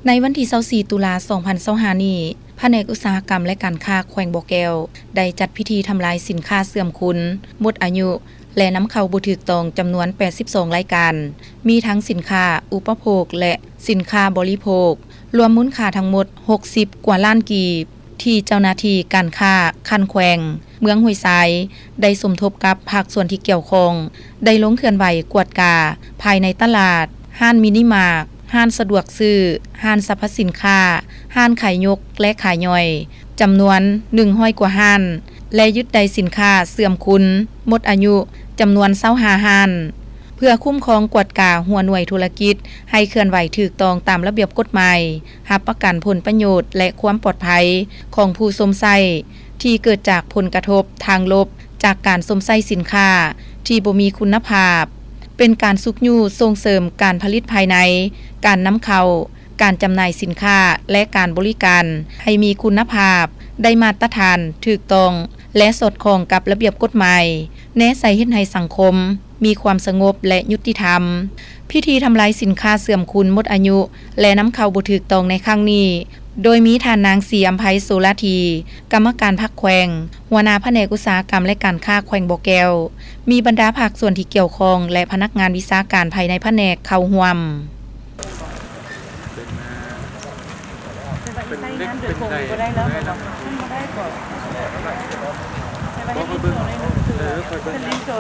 ໃນວັນທີຊາວສີ່ ຕຸລາ ສອງພັນຊາວຫ້ານີ້, ພະແນກອຸດສາຫະກຳ ແລະ ການຄ້າແຂວງບໍ່ແກ້ວ ໄດ້ຈັດພິທີທຳລາຍສິນຄ້າເສື່ອມຄຸນ, ໝົດອາຍຸ ແລະ ນຳເຂົ້າບໍ່ຖືກຕ້ອງຈຳນວນ ແປດສິບສອງ ລາຍການ, ມີທັງສິນຄ້າອຸປະໂພກ ແລະ ສິນຄ້າບໍລິໂພກ, ລວມມູນຄ່າທັງໝົດ ຫົກສິບ ກວ່າລ້ານກີບ. ທີ່ເຈົ້າໜ້າທີ່ການຄ້າຂັ້ນແຂວງເມືອງຫ້ວຍຊາຍ ໄດ້ສົມທົບກັບພາກສ່ວນທີ່ກ່ຽວຂ້ອງ ໄດ້ລົງເຄື່ອນໄຫວກວດກາພາຍໃນຕະຫຼາດ, ຮ້ານມິນິມາດ, ຮ້ານສະດວກຊື້, ຮ້ານສັບພະສິນຄ້າ, ຮ້ານຂາຍຍົກ ແລະ ຂາຍຍ່ອຍ ຈຳນວນ ໜຶ່ງຮ້ອຍ ກວ່າຮ້ານ ແລະ ຍຶດໄດ້ສິນຄ້າເສື່ອມຄຸນ, ໝົດອາຍຸ ຈຳນວນ ຊາວຫ້າ ຮ້ານ. ເພື່ອຄຸ້ມຄອງກວດກາຫົວໜ່ວຍທຸລະກິດໃຫ້ເຄື່ອນໄຫວຖືກຕ້ອງຕາມລະບຽບກົດໝາຍ, ຮັບປະກັນຜົນປະໂຫຍດ ແລະ ຄວາມປອດໄພຂອງຜູ້ຊົມໃຊ້ ທີ່ເກີດຈາກຜົນກະທົບທາງລົບຈາກການຊົມໃຊ້ສິນຄ້າທີ່ບໍ່ມີຄຸນນະພາບ, ເປັນການຊຸກຍູ້ສົ່ງເສີມການຜະລິດພາຍໃນ, ການນຳເຂົ້າ, ການຈຳໜ່າຍສິນຄ້າ ແລະ ການບໍລິການໃຫ້ມີຄຸນນະພາບ, ໄດ້ມາດຕະຖານ, ຖືກຕ້ອງ ແລະ ສອດຄ່ອງກັບລະບຽບກົດໝາຍ, ແນໃສ່ເຮັດໃຫ້ສັງຄົມ ມີຄວາມສະຫງົບ ແລະ ຍຸຕິທຳ. ພິທີທຳລາຍສິນຄ້າເສື່ອມຄຸນ, ໝົດອາຍຸ ແລະ ນຳເຂົ້າບໍ່ຖືກຕ້ອງໃນຄັ້ງນີ້ ໂດຍມີທ່ານນາງ ສີອຳໄພ ໂສລາທີ ກຳມະການພັກແຂວງ, ຫົວໜ້າພະແນກອຸດສາຫະກຳ ແລະ ການຄ້າແຂວງບໍ່ແກ້ວ, ມີບັນດາພາກສ່ວນທີ່ກ່ຽວຂ້ອງ ແລະ ພະນັກງານວິຊາການພາຍໃນພະແນກເຂົ້າຮ່ວມ. ເປັນເຫຼັກເປັນໄດ